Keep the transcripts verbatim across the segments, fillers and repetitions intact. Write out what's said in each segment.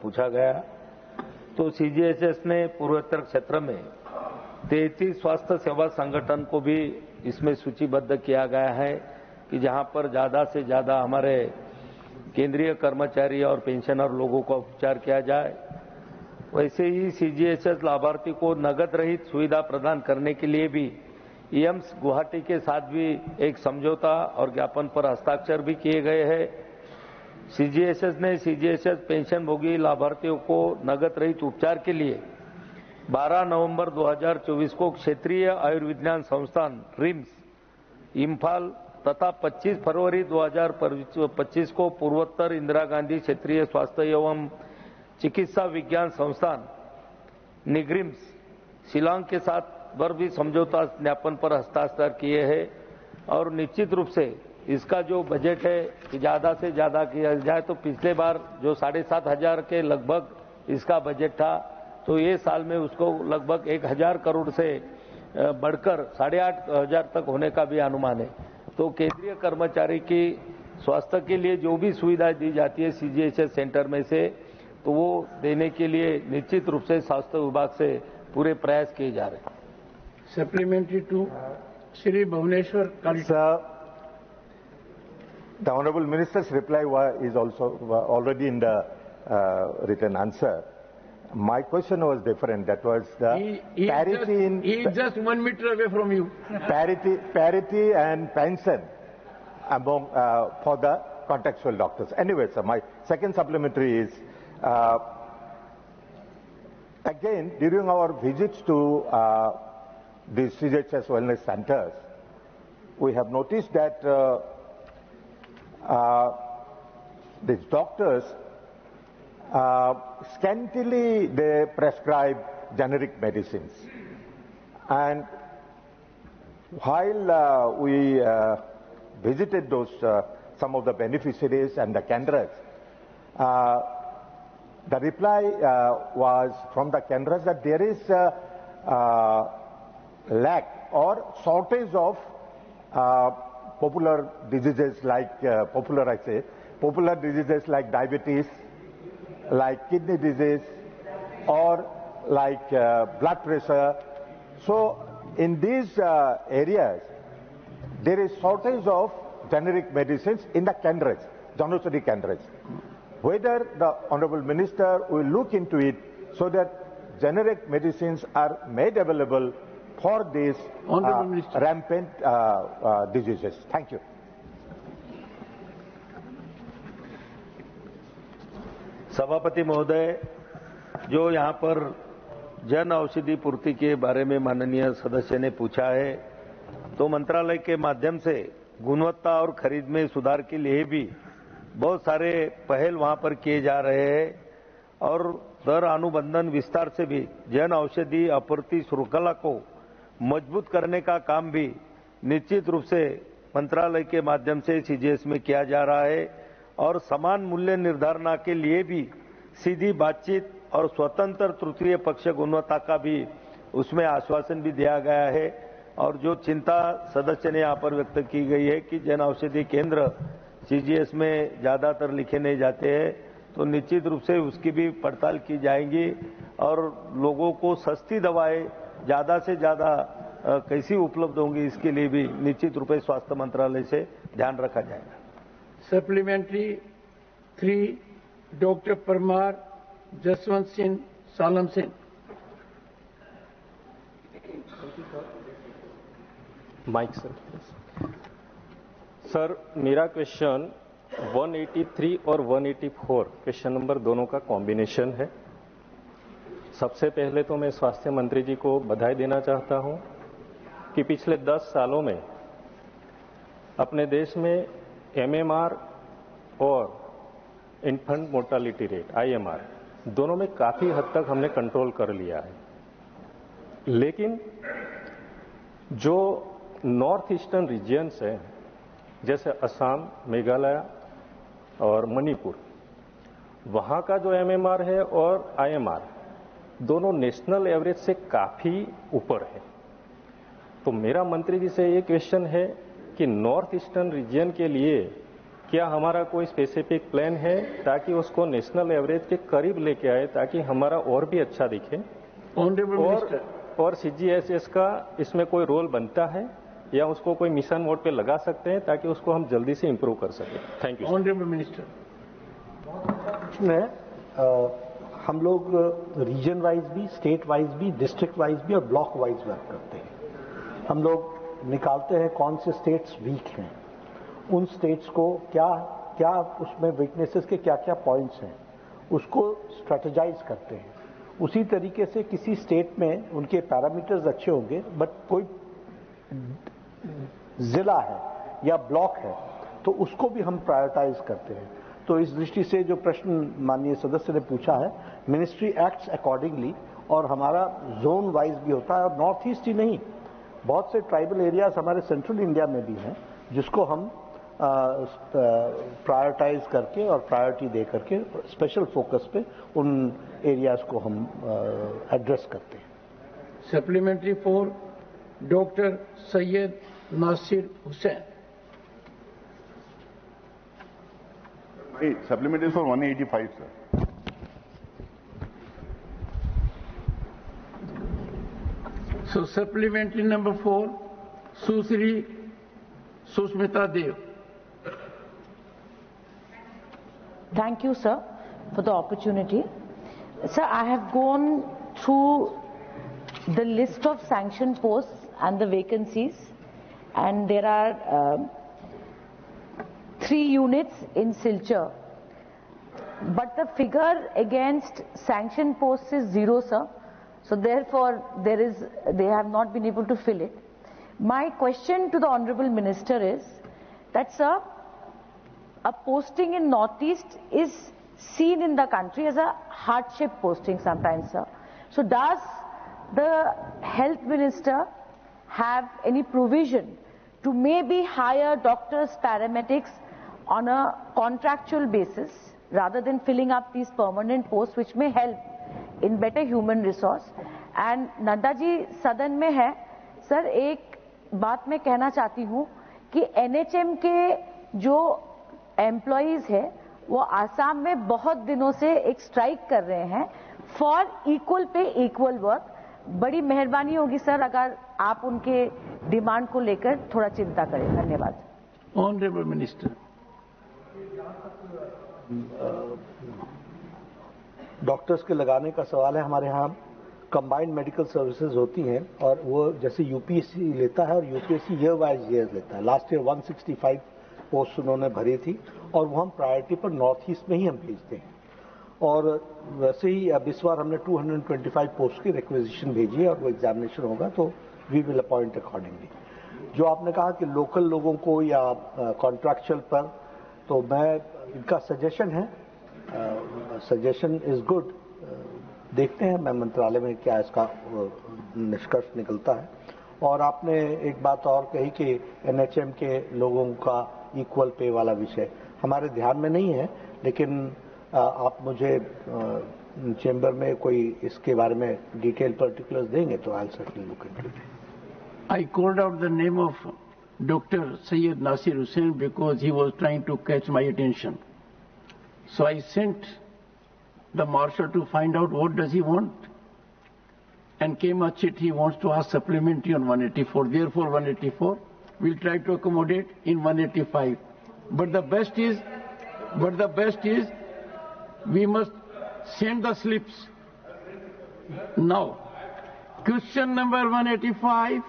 पूछा गया, तो सीजीएचएस ने पूर्वोत्तर क्षेत्र में तैंतीस स्वास्थ्य सेवा संगठन को भी इसमें सूचीबद्ध किया गया है कि जहां पर ज़्यादा से ज़्यादा हमारे केंद्रीय कर्मचारी और पेंशनर लोगों का उपचार किया जाए। वैसे ही सीजीएचएस लाभार्थी को नगद रहित सुविधा प्रदान करने के लिए भी एम्स गुवाहाटी के साथ भी एक समझौता और ज्ञापन पर हस्ताक्षर भी किए गए हैं। सीजीएचएस ने सीजीएचएस पेंशन भोगी लाभार्थियों को नगद रहित उपचार के लिए बारह नवंबर दो हज़ार चौबीस को क्षेत्रीय आयुर्विज्ञान संस्थान, रिम्स, इम्फाल तथा पच्चीस फरवरी दो हज़ार पच्चीस को पूर्वोत्तर इंदिरा गांधी क्षेत्रीय स्वास्थ्य एवं चिकित्सा विज्ञान संस्थान, निग्रिम्स, शिलांग के साथ पर भी समझौता ज्ञापन पर हस्ताक्षर किए हैं और निश्चित रूप से इसका जो बजट है कि ज़्यादा से ज़्यादा किया जाए, तो पिछले बार जो साढ़े सात हज़ार के लगभग इसका बजट था, तो ये साल में उसको लगभग एक हज़ार करोड़ से, अ, बढ़कर साढ़े आठ हज़ार तक होने का भी अनुमान है। तो केंद्रीय कर्मचारी की स्वास्थ्य के लिए जो भी सुविधा दी जाती है सीजीएचएस सेंटर में से, तो वो देने के लिए निश्चित रूप से स्वास्थ्य विभाग से पूरे प्रयास किए जा रहे हैं। Supplementary to Shri Bhuvaneshwar Kalita. Sir, the Honorable Minister's reply wa-, is also, uh, already in the, uh, written answer. My question was different. That was the He, he is parity just, in he is just one meter away from you. Parity, parity and pension among, uh, for the contractual doctors. Anyway, sir, my second supplementary is, uh, again, during our visits to, uh, the C G H S wellness centers, we have noticed that, uh, uh, these doctors, uh, scantily they prescribe generic medicines. And while, uh, we, uh, visited those, uh, some of the beneficiaries and the kendras, uh, the reply, uh, was from the kendras that there is, uh, uh, lack or shortage of, uh, popular diseases like, uh, popular, I say, popular diseases like diabetes, like kidney disease, or like, uh, blood pressure. So in these, uh, areas, there is shortage of generic medicines in the kendras, Janaushadhi kendras. Whether the Honorable Minister will look into it so that generic medicines are made available for these, Honorable uh, Minister. Rampant, uh, uh, diseases. Thank you. सभापति महोदय, जो यहाँ पर जन औषधि पूर्ति के बारे में माननीय सदस्य ने पूछा है, तो मंत्रालय के माध्यम से गुणवत्ता और खरीद में सुधार के लिए भी बहुत सारे पहल वहाँ पर किए जा रहे हैं और दर अनुबंधन विस्तार से भी जन औषधि आपूर्ति श्रृंखला को मजबूत करने का काम भी निश्चित रूप से मंत्रालय के माध्यम से सीजीएस में किया जा रहा है और समान मूल्य निर्धारणा के लिए भी सीधी बातचीत और स्वतंत्र तृतीय पक्ष गुणवत्ता का भी उसमें आश्वासन भी दिया गया है। और जो चिंता सदस्य ने यहाँ पर व्यक्त की गई है कि जन औषधि केंद्र सीजीएस में ज़्यादातर लिखे नहीं जाते हैं, तो निश्चित रूप से उसकी भी पड़ताल की जाएगी और लोगों को सस्ती दवाएं ज़्यादा से ज़्यादा, अ, कैसी उपलब्ध होंगी, इसके लिए भी निश्चित रूप से स्वास्थ्य मंत्रालय से ध्यान रखा जाएगा। Supplementary three, Doctor Parmar Jaswant Singh Salam Singh. Mike sir. Sir, मेरा क्वेश्चन वन एटी थ्री और one eighty four, question number दोनों का कॉम्बिनेशन है। सबसे पहले तो मैं स्वास्थ्य मंत्री जी को बधाई देना चाहता हूं कि पिछले दस सालों में अपने देश में एमएमआर और इन्फेंट मोर्टालिटी रेट, आईएमआर, दोनों में काफ़ी हद तक हमने कंट्रोल कर लिया है। लेकिन जो नॉर्थ ईस्टर्न रीजन्स हैं, जैसे असम, मेघालय और मणिपुर, वहाँ का जो एमएमआर है और आईएमआर, दोनों नेशनल एवरेज से काफ़ी ऊपर है। तो मेरा मंत्री जी से ये क्वेश्चन है कि नॉर्थ ईस्टर्न रीजन के लिए क्या हमारा कोई स्पेसिफिक प्लान है ताकि उसको नेशनल एवरेज के करीब लेके आए, ताकि हमारा और भी अच्छा दिखे? Honorable और Minister, और सीजीएसएस का इसमें कोई रोल बनता है या उसको कोई मिशन मोड पे लगा सकते हैं, ताकि उसको हम जल्दी से इम्प्रूव कर सकें? Thank you. Honorable Minister. में अ, हम लोग रीजन वाइज भी, स्टेट वाइज भी, डिस्ट्रिक्ट वाइज भी और ब्लॉक वाइज वर्क करते हैं। हम लोग निकालते हैं कौन से स्टेट्स वीक हैं, उन स्टेट्स को क्या क्या उसमें वीकनेसेस के क्या क्या पॉइंट्स हैं, उसको स्ट्रेटजाइज करते हैं। उसी तरीके से किसी स्टेट में उनके पैरामीटर्स अच्छे होंगे, बट कोई जिला है या ब्लॉक है, तो उसको भी हम प्रायोरिटाइज करते हैं। तो इस दृष्टि से जो प्रश्न माननीय सदस्य ने पूछा है, मिनिस्ट्री एक्ट्स अकॉर्डिंगली, और हमारा जोन वाइज भी होता है। और नॉर्थ ईस्ट ही नहीं, बहुत से ट्राइबल एरियाज हमारे सेंट्रल इंडिया में भी हैं, जिसको हम प्रायोरिटाइज करके और प्रायोरिटी दे करके स्पेशल फोकस पे उन एरियाज को हम एड्रेस करते हैं। Supplementary four, Doctor Syed Nasir Hussain. Hey, supplementary for one eighty-five, sir. So supplementary number four, Susri Susmita Dev. Thank you, sir, for the opportunity. Sir, I have gone through the list of sanctioned posts and the vacancies, and there are uh, three units in Silchar. But the figure against sanctioned posts is zero, sir. So therefore, there is, they have not been able to fill it. My question to the Honorable Minister is that, sir, a posting in Northeast is seen in the country as a hardship posting sometimes, sir. So does the health minister have any provision to maybe hire doctors, paramedics on a contractual basis rather than filling up these permanent posts, which may help in better human resource? And Nadda ji सदन में है, सर, एक बात मैं कहना चाहती हूँ कि एनएचएम के जो एम्प्लॉइज है, वो आसाम में बहुत दिनों से एक स्ट्राइक कर रहे हैं for equal pay equal work. बड़ी मेहरबानी होगी सर, अगर आप उनके डिमांड को लेकर थोड़ा चिंता करें। धन्यवाद। Honorable Minister. डॉक्टर्स के लगाने का सवाल है। हमारे यहाँ कंबाइंड मेडिकल सर्विसेज होती हैं और वो जैसे यूपीएससी लेता है और यूपीएससी ईयर वाइज ईयर लेता है। Last year one sixty five post उन्होंने भरी थी और वो हम प्रायोरिटी पर नॉर्थ ईस्ट में ही हम भेजते हैं। और वैसे ही अब इस बार हमने two hundred twenty five post की रिक्वेजिशन भेजी है और वो एग्जामिनेशन होगा, तो वी विल अपॉइंट अकॉर्डिंगली। जो आपने कहा कि लोकल लोगों को या कॉन्ट्रैक्चुअल पर, तो मैं, इनका सजेशन है, सजेशन इज गुड। देखते हैं मैं मंत्रालय में क्या इसका अ, निष्कर्ष निकलता है। और आपने एक बात और कही कि एनएचएम के लोगों का इक्वल पे वाला विषय हमारे ध्यान में नहीं है, लेकिन अ, आप मुझे चैम्बर में कोई इसके बारे में डिटेल पर्टिकुलर्स देंगे तो I certainly look into it. I called out the name of Doctor Syed Nasir Hussain because he was trying to catch my attention. So I sent the marshal to find out what does he want. And came a chit, he wants to ask supplementary on one eighty-four. Therefore, one eighty-four, we'll try to accommodate in one eighty-five. But the best is, but the best is, we must send the slips. Now, question number one eighty-five.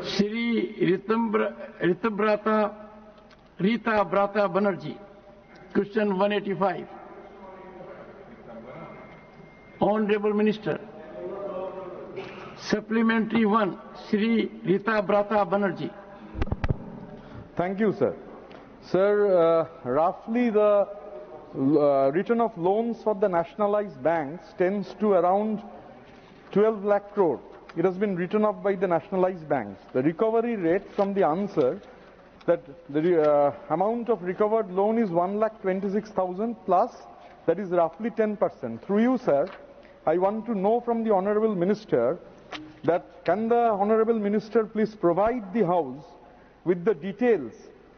Shri Ritam-, Ritabrata, Rita Brata Banerjee. Question one eighty-five. Honorable Minister, Supplementary one, Shri Rita Brata Banerjee. Thank you, sir. Sir, uh, roughly the uh, return of loans for the nationalized banks tends to around twelve lakh crore. It has been written off by the nationalized banks. The recovery rate from the answer that the uh, amount of recovered loan is one lakh twenty-six thousand plus, that is roughly ten percent. Through you, sir, I want to know from the Honorable Minister that can the Honorable Minister please provide the House with the details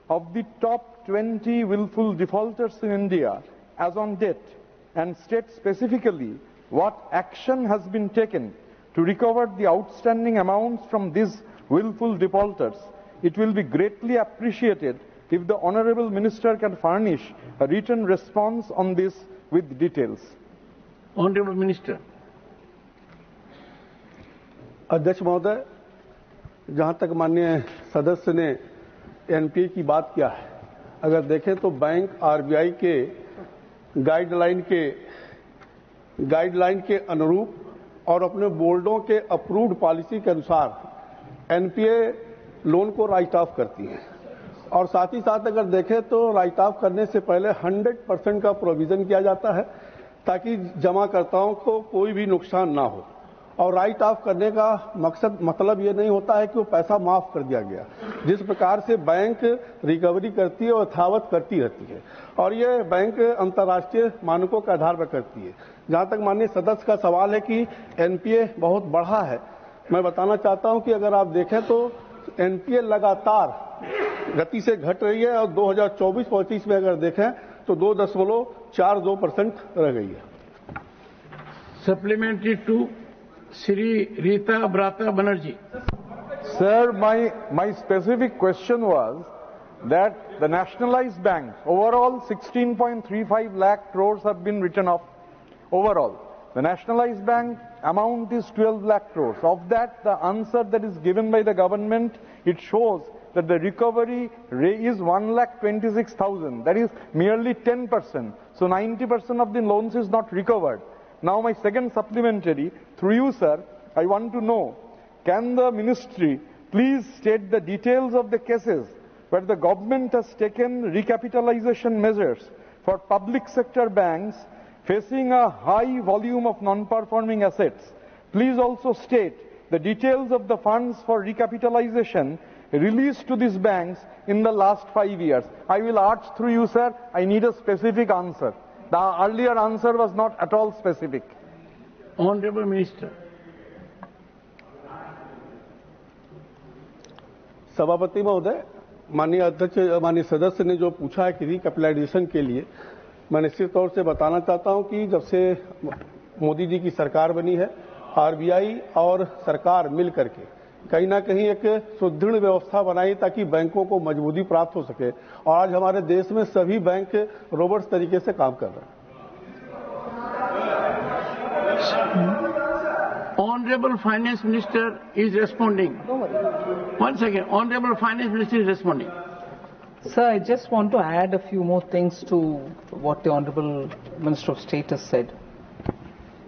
of the top twenty willful defaulters in India as on date, and state specifically what action has been taken to recover the outstanding amounts from these willful defaulters. It will be greatly appreciated if the Honorable Minister can furnish a written response on this with details. Honorable Minister. अध्यक्ष महोदय, जहां तक माननीय सदस्य ने एनपीए की बात किया है, अगर देखें तो बैंक आरबीआई के गाइडलाइन के गाइडलाइन के अनुरूप और अपने बोर्डों के अप्रूव्ड पॉलिसी के अनुसार एनपीए लोन को राइट ऑफ करती है। और साथ ही साथ अगर देखें तो राइट ऑफ करने से पहले हंड्रेड परसेंट का प्रोविजन किया जाता है, ताकि जमाकर्ताओं को कोई भी नुकसान ना हो। और राइट ऑफ करने का मकसद, मतलब ये नहीं होता है कि वो पैसा माफ कर दिया गया। जिस प्रकार से बैंक रिकवरी करती है और यथावत करती रहती है, और ये बैंक अंतर्राष्ट्रीय मानकों के आधार पर करती है। जहां तक माननीय सदस्य का सवाल है कि एनपीए बहुत बढ़ा है, मैं बताना चाहता हूं कि अगर आप देखें तो एनपीए लगातार गति से घट रही है और दो हज़ार चौबीस पच्चीस में अगर देखें तो दो दशमलव चार दो परसेंट रह गई है। Supplementary to Shri Rita Brata Banerjee. Sir, my, my specific question was that the nationalized banks, overall sixteen point three five lakh crores have been written off overall. The nationalized bank amount is twelve lakh crores. Of that, the answer that is given by the government, it shows that the recovery ra-, is one lakh twenty-six thousand, that is merely ten percent. So ninety percent of the loans is not recovered. Now my second supplementary, through you, sir, I want to know, can the ministry please state the details of the cases where the government has taken recapitalization measures for public sector banks facing a high volume of non-performing assets? Please also state the details of the funds for recapitalization released to these banks in the last five years. I will urge through you, sir, I need a specific answer. The earlier answer was not at all specific. Honorable Minister. सभापति महोदय, माननीय अध्यक्ष, माननीय सदस्य ने जो पूछा है कि रिकैपिटलाइजेशन के लिए, मैं निश्चित तौर से बताना चाहता हूं कि जब से मोदी जी की सरकार बनी है, आरबीआई और सरकार मिल करके कहीं ना कहीं एक सुदृढ़ व्यवस्था बनाई, ताकि बैंकों को मजबूती प्राप्त हो सके। और आज हमारे देश में सभी बैंक रोबस्ट तरीके से काम कर रहे हैं। Honorable Finance Minister is responding. One second, Honorable Finance Minister is responding. Sir, I just want to add a few more things to what the Honorable Minister of State has said.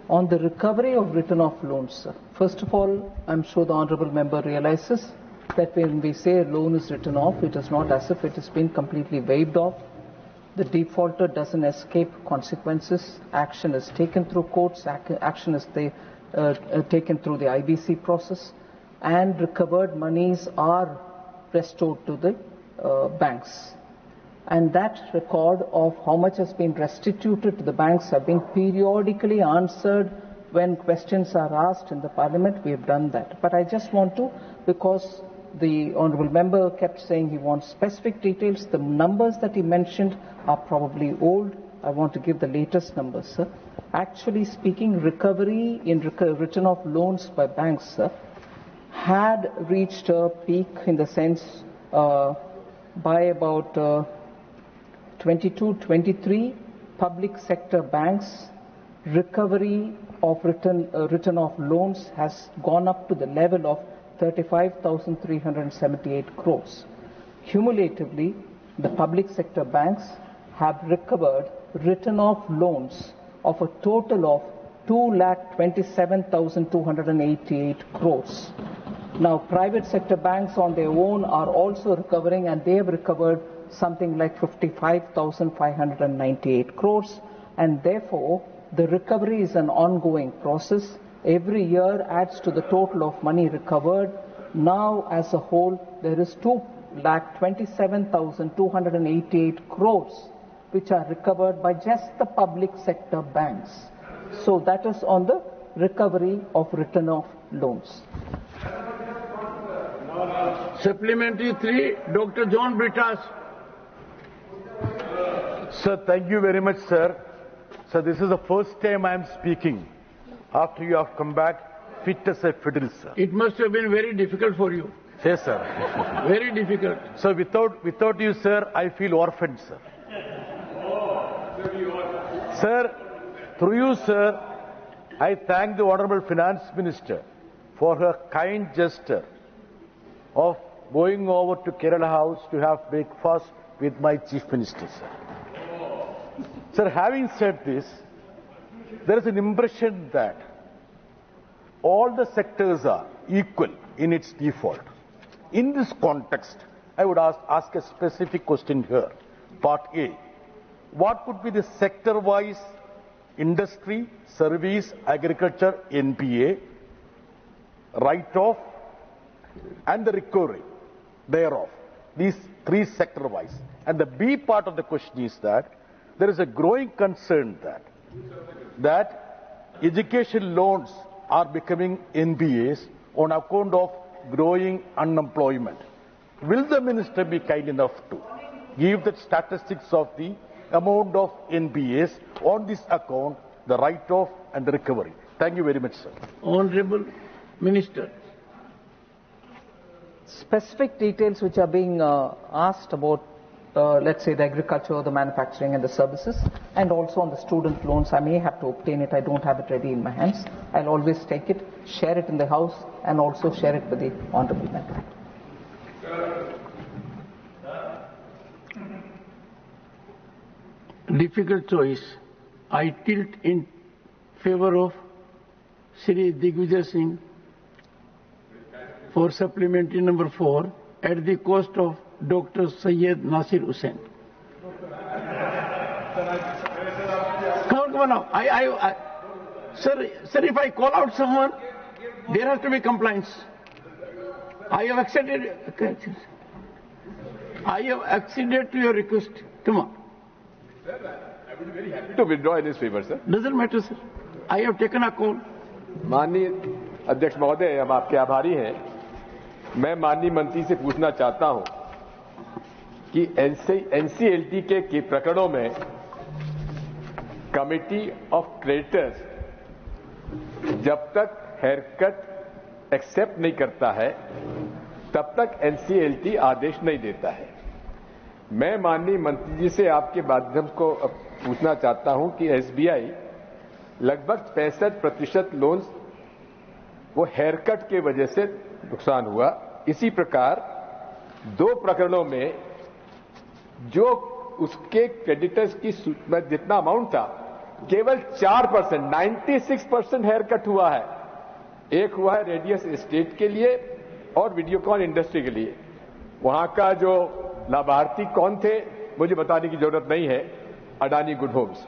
On the recovery of written off loans, sir, first of all, I'm sure the Honorable Member realizes that when we say a loan is written off, it is not as if it has been completely waived off. The defaulter doesn't escape consequences. Action is taken through courts, ac-, action is ta-, uh, uh, taken through the I B C process, and recovered monies are restored to the, uh, banks. And that record of how much has been restituted to the banks have been periodically answered when questions are asked in the parliament. We have done that. But I just want to, because the honorable member kept saying he wants specific details, the numbers that he mentioned are probably old. I want to give the latest numbers, sir. Actually speaking, recovery in reco-, written off loans by banks, sir, had reached a peak in the sense, uh, by about, uh, twenty-two twenty-three, public sector banks recovery of written, uh, written off loans has gone up to the level of thirty-five thousand three hundred seventy-eight crores. Cumulatively, the public sector banks have recovered written off loans of a total of two lakh twenty-seven thousand two hundred eighty-eight crores. Now, private sector banks on their own are also recovering, and they have recovered something like fifty-five thousand five hundred ninety-eight crores, and therefore the recovery is an ongoing process. Every year adds to the total of money recovered. Now, as a whole, there is two lakh twenty-seven thousand two hundred eighty-eight crores which are recovered by just the public sector banks. So that is on the recovery of written off loans. Supplementary three, Doctor John Britas. Sir, thank you very much, sir. Sir, this is the first time I am speaking after you have come back fit as a fiddle, sir. It must have been very difficult for you. Yes, sir. Very difficult. So without, without you, sir, I feel orphaned, sir. Sir, through you, sir, I thank the Honorable Finance Minister for her kind gesture of going over to Kerala House to have breakfast with my Chief Minister, sir. Sir, having said this, there is an impression that all the sectors are equal in its default. In this context, I would ask, ask a specific question here. Part A, what could be the sector-wise industry, service, agriculture, N P A, write-off and the recovery thereof, these three sector-wise? And the B part of the question is that there is a growing concern that, that education loans are becoming N P As on account of growing unemployment. Will the minister be kind enough to give the statistics of the amount of N P As on this account, the write-off and the recovery? Thank you very much, sir. Honorable Minister. Specific details which are being uh, asked about, uh, let's say, the agriculture, the manufacturing, and the services, and also on the student loans, I may have to obtain it. I don't have it ready in my hands. I'll always take it, share it in the House, and also share it with the Honorable Member. Difficult choice. I tilt in favor of Shri Digvijay Singh for supplementary number four at the cost of Doctor Syed Nasir Hussain. Come on, come on now. I, I, I, sir, sir, if I call out someone, there has to be compliance. I have acceded. I have acceded to your request. Come on. To withdraw in his favor, sir. Doesn't matter, sir. I have taken a call. माननीय अध्यक्ष महोदय, हम आपके आभारी हैं। मैं माननीय मंत्री से पूछना चाहता हूं कि एनसीईएलटी के, के प्रकरणों में कमेटी ऑफ क्रेडिटर्स जब तक हेयरकट एक्सेप्ट नहीं करता है, तब तक एनसीईएलटी आदेश नहीं देता है। मैं माननीय मंत्री जी से आपके माध्यम को पूछना चाहता हूं कि एसबीआई लगभग पैंसठ प्रतिशत लोन्स वो हेयरकट के वजह से नुकसान हुआ। इसी प्रकार दो प्रकरणों में जो उसके क्रेडिटर्स की सू- में जितना अमाउंट था, केवल चार percent, ninety six percent hair cut हुआ है। एक हुआ है रेडियस एस्टेट के लिए और वीडियोकॉन इंडस्ट्री के लिए। वहां का जो लाभार्थी कौन थे, मुझे बताने की जरूरत नहीं है, अडानी गुड होम्स।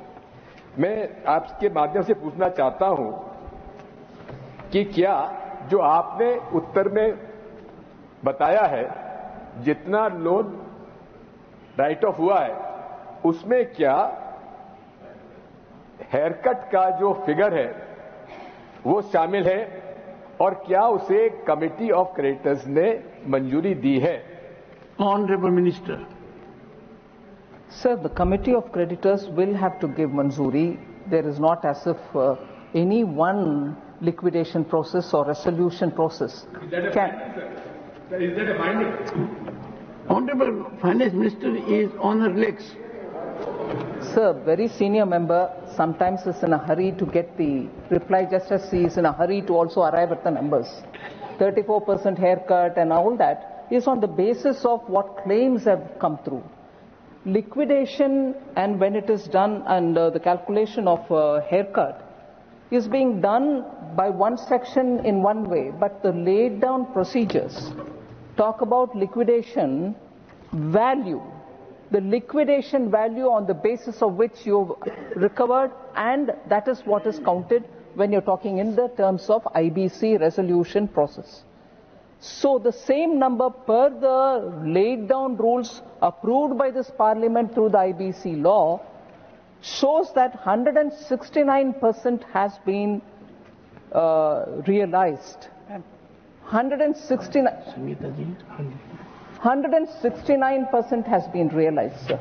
मैं आपके माध्यम से पूछना चाहता हूं कि क्या जो आपने उत्तर में बताया है, जितना लोन राइट ऑफ हुआ है, उसमें क्या हेयरकट का जो फिगर है, वो शामिल है और क्या उसे कमेटी ऑफ क्रेडिटर्स ने मंजूरी दी है? Honorable Minister. Sir, the committee of creditors will have to give manzoori. There is not as if uh, any one liquidation process or resolution process can. Honorable Finance Minister is on her legs. Sir, very senior member sometimes is in a hurry to get the reply, just as he is in a hurry to also arrive at the numbers. thirty-four percent haircut and all that is on the basis of what claims have come through. Liquidation, and when it is done and uh, the calculation of uh, haircut is being done by one section in one way, but the laid down procedures talk about liquidation value, the liquidation value on the basis of which you've recovered, and that is what is counted when you're talking in the terms of I B C resolution process. So the same number per the laid down rules approved by this parliament through the I B C law shows that hundred and sixty-nine percent has been uh, realized. Hundred and sixty-nine, Sangeeta ji, hundred. Hundred and sixty-nine percent has been realized, sir.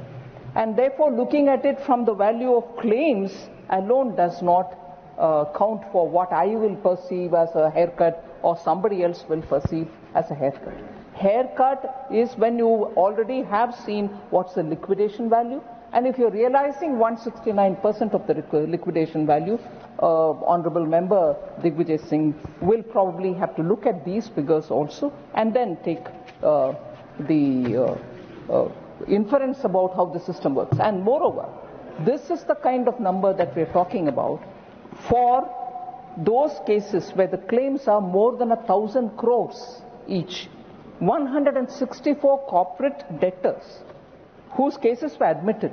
And therefore, looking at it from the value of claims alone does not uh, count for what I will perceive as a haircut or somebody else will perceive as a haircut. Haircut is when you already have seen what's the liquidation value, and if you're realizing one sixty-nine percent of the liqu-, liquidation value, uh, Honorable Member Digvijay Singh will probably have to look at these figures also and then take uh, the uh, uh, inference about how the system works. And moreover, this is the kind of number that we're talking about for those cases where the claims are more than a thousand crores each. One hundred and sixty-four corporate debtors whose cases were admitted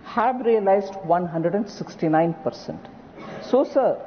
have realized one hundred and sixty-nine percent. So, sir,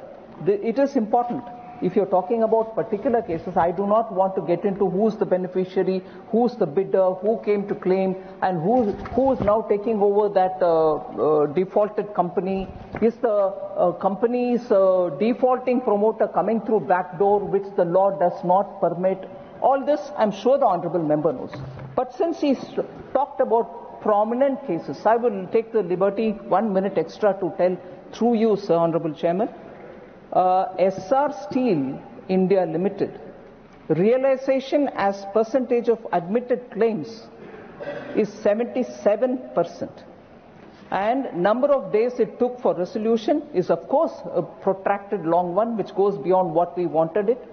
the, it is important. If you're talking about particular cases, I do not want to get into who's the beneficiary, who's the bidder, who came to claim, and who, who is now taking over that uh, uh, defaulted company. Is the uh, company's uh, defaulting promoter coming through back door, which the law does not permit? All this, I'm sure the honorable member knows. But since he s- talked about prominent cases, I will take the liberty, one minute extra, to tell through you, Sir Honorable Chairman. Uh, S R Steel India Limited, realization as percentage of admitted claims is seventy-seven percent. And number of days it took for resolution is, of course, a protracted long one, which goes beyond what we wanted it.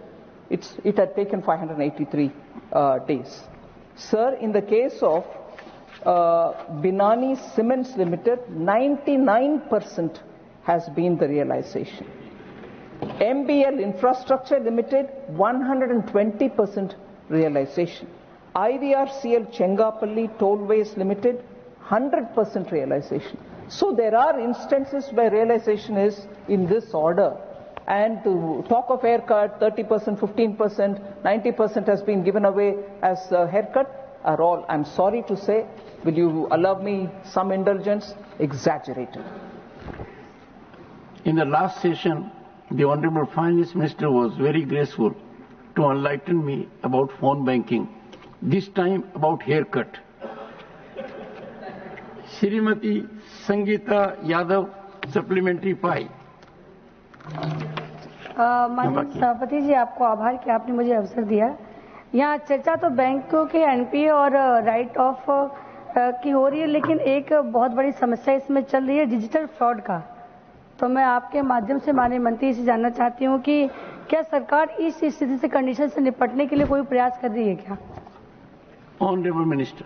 It's, it had taken five hundred eighty-three uh, days. Sir, in the case of uh, Binani Cements Limited, ninety-nine percent has been the realization. M B L Infrastructure Limited, one hundred twenty percent realization. I V R C L Chengapalli Tollways Limited, hundred percent realization. So there are instances where realization is in this order. And to talk of haircut, thirty percent, fifteen percent, ninety percent has been given away as a haircut are all, I'm sorry to say, will you allow me some indulgence, exaggerated. In the last session, the Honorable Finance Minister was very graceful to enlighten me about phone banking, this time about haircut. Srimati Sangeeta Yadav, supplementary five. अ, माननीय सभापति जी, आपको आभार कि आपने मुझे अवसर दिया। यहाँ चर्चा तो बैंकों के एनपीए और राइट ऑफ की हो रही है, लेकिन एक बहुत बड़ी समस्या इसमें चल रही है डिजिटल फ्रॉड का। तो मैं आपके माध्यम से माननीय मंत्री से जानना चाहती हूँ कि क्या सरकार इस स्थिति से, कंडीशन से निपटने के लिए कोई प्रयास कर रही है क्या? Honorable Minister.